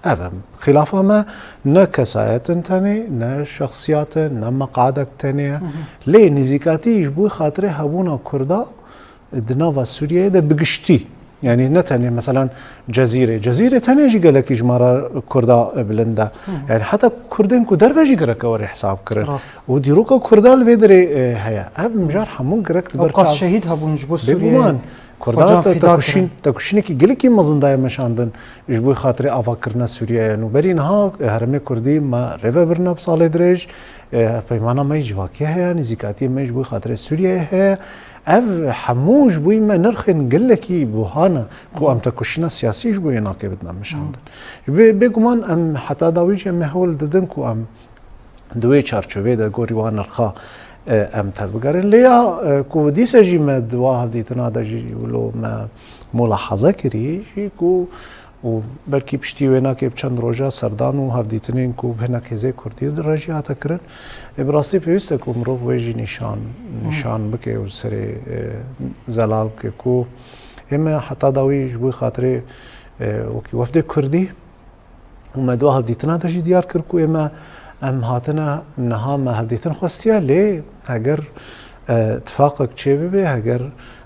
Ev e. Xilafa me ne kesayet in tenê, ne şexsiyat in, ne meqadek tenê ye. Lê nêzîkatî ji bo xatirê hebûna Kurda di nava Sûriyeyê de bi giştî. Yanî ne tenê meselan Cezîrê. Cezîrê tenê jî gelekî ji me re Kurda bilind e. Yani heta Kurdên ku derve jî gereke were hesab kirin. Rast. Û dîroka Kurda li vê derê, e, heye. Ev mijar hemû gerek di ber Ewqas çav- şehîd hebûn ji bo Sûriyeyê. Bêguman. Kurda Xwecan te-, fîda kirin. Tekuşîn-, tekuşînekî gelekî mezin daye me şandin ji bo xatirê avakirina Sûriyeyê. Nû berî niha, e, herêmê Kurdî me rêve birine bi salê dirêj, e, hevpeymana me yî civakî heye, nêzîkatiyê me yî ji bo xatirê Sûriyeyê heye. Ev hemû ji bo me nirxên gelekî buha ne ku em tekuşîna siyasî ji bo wê nakê bidine meşandin. Ji bê-, bêguman em heta dawî jî em ê hewl didin ku em di wê çarçovê de gorî wan nirxa, e, em tevbigerin. Lê ya, e, ku dîse jî me di wa hevdîtina de jî wilo me mulahaza kirî jî ku û belkî piştî wênakê bi çend roja serdan û hevdîtinên ku bi hinek hêzê Kurdî re jî hate kirin. E, bi rastî pêwîst e ku mirov wê jî nîşan, nîşan bike û serê, e, zelal bike ku ê me heta dawî ji bo xatirê, e, wekî wefdê Kurdî û me di hevdîtina de jî diyar kir ku ê me, em hatine niha me hevdîtin xwestiye, lê heger, e, tifaqek çêbibe, heger,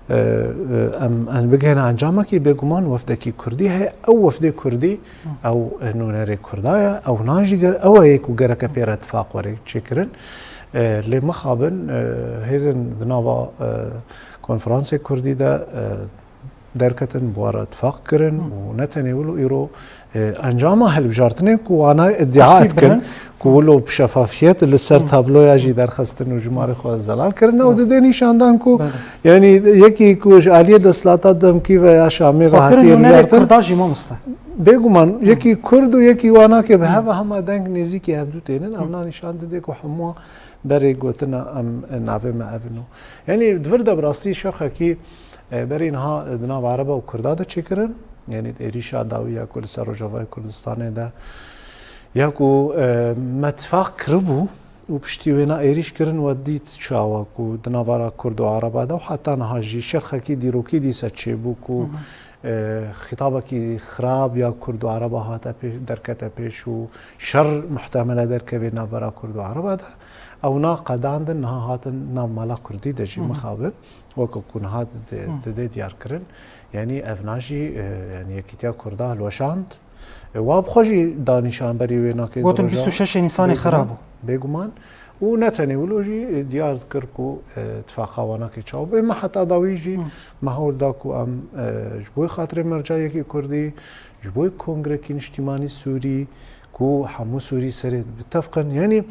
e, e, em, em bigihine encamekî, bêguman wefdekî Kurdî heye. Ew wefdê Kurdî, ew, e, nûnerê Kurda ye, ew nan jî ger-, ew e yê ku gereke pê re tifaq were çêkirin. E, lê mixabin, e, hêzên di nava, e, konferansê Kurdî de, e, derketin, bi wan re tifaq kirin û ne tenê wilo îro, e, encama hilbijartinê ku wana îdia dikin ku wilo bi şefafiyet li ser tabloya jî derxistin û jimarê xwe zelal kirin û dide nîşandan ku, yanî yekî ku ji aliyê desthilata demkî ve ya Şamê ve hatiye hilbijartin. Kurda jî mamoste. Bêguman, yekî Kurd û yekî wanakê bi hev ve hema deng nêzîkî hevdû tênin, ew na nîşan dide ku hemû berê gotina em, e, navê me ev in û. Yanî di vir de bi rastî şerxekî E, berî niha, e, di nav Ereba û Kurda de çêkirin. Yanî êrîşa dawî ya ku li ser Rojavayê Kurdistanê de ya ku, e, me tifaq kiribû û piştî wêna êrîş kirin, we dît çawa ku di navara Kurd û Ereba de û heta niha jî şerxekî dîrokî dîse çêbû ku, e, xîtabekî xirab ya Kurd û Ereba hate pê-, derkete pêş û şer muhtemele derkevê navbera Kurd û Ereba de. Ew na qedandin, niha hatin nav mala Kurdî de jî mixabin. Weke ku niha dide, dide diyar kirin, yanî ev na jî, e, yanî Yekîtiya Kurda hilweşand. E, wa bi xwe jî da nîşanberî wê nakê Gotin di roja bîst û şeş Nîsanê xera bû. Bêguman. Û ne tenê wilo jî, e, diyar dikir ku, e, tifaqa wa nakê çawa bû. Ê me heta dawî jî me hewl da ku em, e, ji bo xatirê merca yekî Kurdî, ji bo kongrekî niştîmanî Sûrî, ku hemû Sûrî serê bi tev qin. Yanî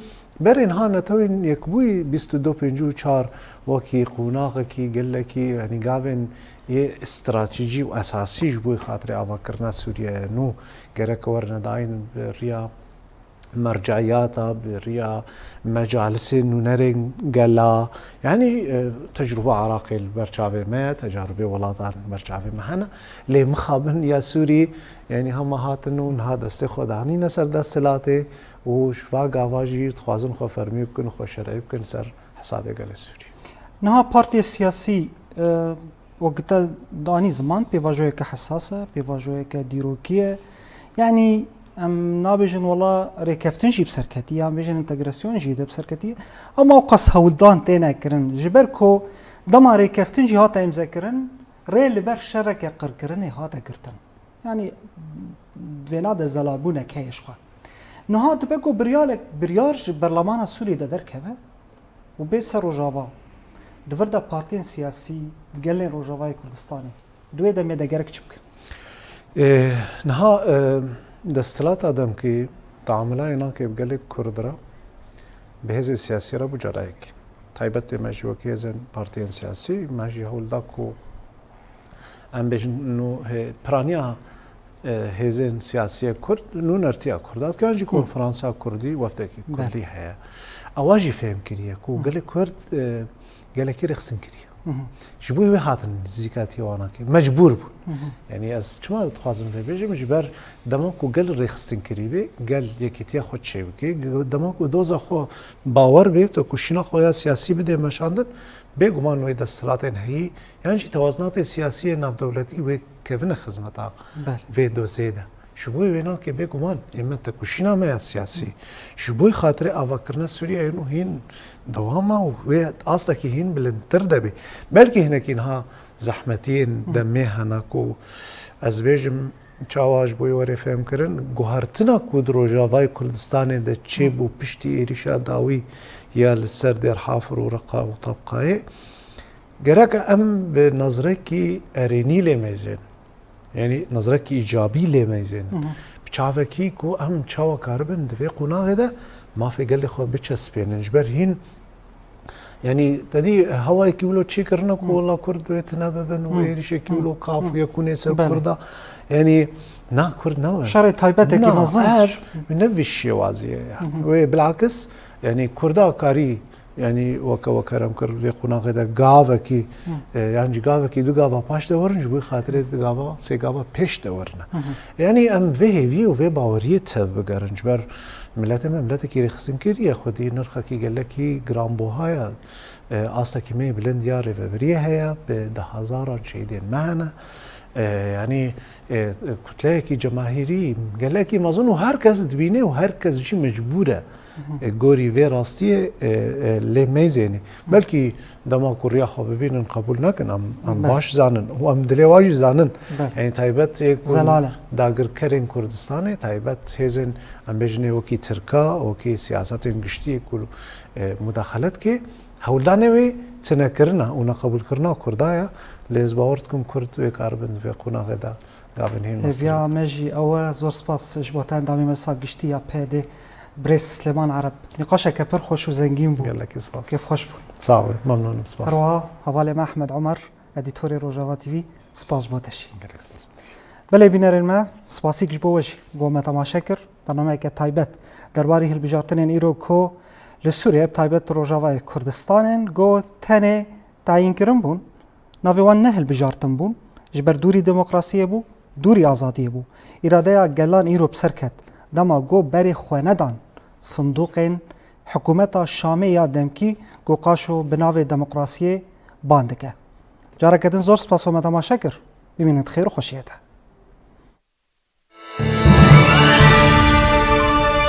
berê niha Netewên Yekbûyî bîst û du pêncî û çar wekî qonaxekî gelekî, yanî gavên yê stratejî û esasî ji bo xatirê avakirina Sûriyeyê nû gerek werine dayîn bi riya merceiyata, bi riya mecalisê nûnerên gela. Yanî, e, tecrûba Iraqê li ber çavê me ye, tecarûbê welatan li ber çavê me hene. Lê mixabin ya Sûrî, yanî hema hatin û niha destê xwe danîne ser desthilatê û ji va gava jî dixwazin xwe fermî bikin, xwe şer'î bikin ser hesabê gelê Sûrî. Niha partiyê siyasî, e, wek te danî ziman, pêvajoyeke hesas e, pêvajoyeke dîrokî ye. Yanî em nabêjin wela rêkeftin jî bi ser ketî, yan bêjin entegrasyon jî de bi ser ketî. Ama ew qas hewldan têne kirin. Ji ber ku dema rêkeftin jî hate îmzekirin, rê li ber şereke qirkirinê hate girtin. Yanî di vêna de zelabûnek heye ji xwe. Niha dibe ku biryarek, biryar ji berlemana Sûriyê de derkeve û bê ser Rojava, di vir de partiyên siyasî, gelên Rojavayê Kurdistanê, di wê demê de gerek çi bikin? Ê, niha, e, desthilata demkî teamula wê nakê bi gelê Kurd re, bi hêzên siyasî re bû carayekî. Taybetê me jî wekî hêzên partiyên siyasî, me jî hewl da ku em bêjin nû hê-, piraniya, e, hêzên siyasî yê Kurd, nûnertiya Kurda, yan jî konferansa Kurdî, wefdekî Kurdî heye. Ewa jî fêhm kiriye ku gelê Kurd, e, gelekî rêxistin kiriye. Ji bo wê hatin nêzîkatiyê wana kê. Mecbûr bûn. Yanî ez çima dixwazim vê bêjim? Ji ber dema ku gel rêxistin kirî bê, gel yekîtiya xwe çêbike, ge-, dema ku doza xwe bawer bê, te ku şîna xwe ya siyasî bidê meşandin, bêguman wê desthilatên heyî, yan jî tewazinatê siyasî yê navdewletî wê kevine xizmeta vê dozê de. Ji bo wê nake bêguman ê me tekoşîna me ya siyasî. Ji bo xatirê avakirina Sûriyeyê nû hîn dewam e û wê astekî hîn bilindtir de bê. Belkî hinekî niha zehmetiyên demê hene ku ez bêjim çawa ji bo wê were fehmkirin, guhertina ku di Rojavayê Kurdistanê de çêbû piştî êrîşa dawî ya li ser Dêrhafir û Reqa û Tabqayê, gerek em bi nezrekî erênî lê meyzên. Yanî nezrekî îcabî lê meyzên. Bi çavekî ku em çawa karibin di vê qonaxê de mafê gelê xwe biçespênin. Ji ber hîn, yanî te dî hewayekî wilo çêkirine ku wela Kurd wê tune bibin û êrîşekî wilo kaf û yekûnê ser Kurda. Yanî na Kurd ne we. Şerê taybetekî mezin. Ne vî şêwazî ye. Wê bilakis, yanî Kurda karî Yanî weke we kerem kir vê qonaxê de gavekî, e, yan jî gavekî du gava paş de werin, ji bo xatirê du gava, sê gava pêş de werine. Yanî em vê hêviyê û vê baweriyê tev bigerin. Ji ber miletê me miletekî rêxistinkirî ye, xwedî nirxekî gelekî giranboha ye. E, astekî me yê bilind ya rêveberiyê heye, bi dehhezaran şehîdên me hene. E, yanî, e, kutleyekî cemahîrî, gelekî mezin û her kes dibîne û her kes jî mecbûr e, e, gorî vê rastiyê, e, e, lê meyzênî. Belkî dema ku riya xwe bibînin qebûl nekin, em, em Belê. baş zanin û em dilê wan jî zanin. Belê. Yanî taybet yê ku Zelal e. dagirkerên Kurdistanê, taybet hêzên, em bêjin ê wekî Tirka, wekî siyasetên giştî ku, e, mudaxelet kê, hewldanê wê tinekirina û neqebûlkirina Kurda ye, lê ez bawer dikim Kurd wê karibin di vê qonaxê de gavên hîn Hêviya mestir. me jî ew e. Zor spas ji bo te endamê me sa giştî ya P D, birêz Silêman Ereb. Nîqaşeke pir xweş û zengîn bû. Gelekî spas. Kêfxweş bûn. Sağ ol, memnûnim, spas. Her wiha hevalê me Ehmed Omer, edîtorê Rojava T V, spas ji bo te jî. Gelek spas. Belê bînerên me, spasîk ji bo we jî. Go me temaşe kir. Bernameyeke taybet derbarî hilbijartinên îro ku li Sûriyê, bi taybet Rojavayê Kurdistanê, ku tenê tayînkirin bûn, navê wan ne hilbijartin bûn, ji ber dûrî demokrasiyê bû, dûrî azadiyê bû. Îradeya gelan îro bi ser ket, dema ku berê xwe nedan sindoqên hikûmeta Şamê ya demkî, ku qaşo bi navê demokrasiyê ban dike. Careke din zor spas we me temaşe kir. Bimînin di xêr û xweşiyê de.